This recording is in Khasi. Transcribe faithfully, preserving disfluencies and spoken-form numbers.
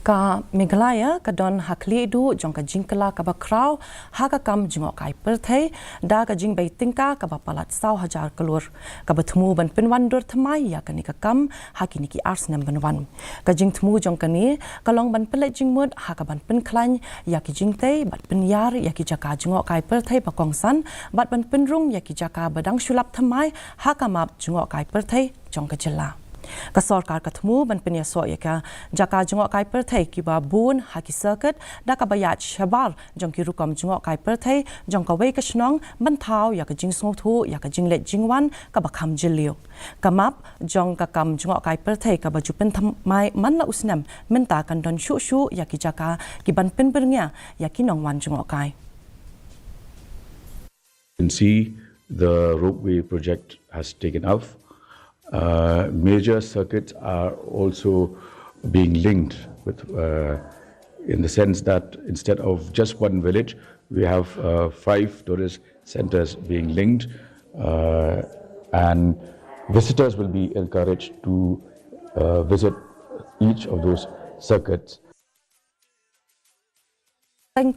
Ka Meghalaya ka don ha khlieh duh jong ka jingkylla kaba khraw ha ka kam jngohkai pyrthei da ka jingbei tyngka kaba palat saw hajar klur, kaba thmu ban pynwandur thymmai ïa kane ka kam ha kine ki ar snem ban wan. Ka jingthmu jong kane ka long ban pynleit jingmut ha ka ban pynkhlaiñ ïa ki jingtei bad pynïar ïa ki jaka jngohkai pyrthei ba kongsan bad ban pynrung ïa ki jaka ba dang shu lap thymmai ha ka map jngohkai pyrthei jong ka jylla. Ka sorkar ka thmu ban pynïasoh ïa ka jaka jngohkai pyrthei kiba bun ha ki circuit da kaba ïaid shabar jong ki rukom jngohkai pyrthei jong kawei ka shnong ban thaw ïa ka jingsngewthuh ïa ka jingleit jingwan kaba kham jylliew. Ka map jong ka kam jngohkai pyrthei kaba ju pynthymmai man la u snem mynta kan don shuh shuh ïa ki jaka ki ban pynbyrngia ïa ki nongwan jngohkai. can see, the ropeway project has taken off. Uh, major circuits are also being linked with, uh, in the sense that instead of just one village, we have uh, five tourist centers being linked, uh, and visitors will be encouraged to uh, visit each of those circuits. Tengkong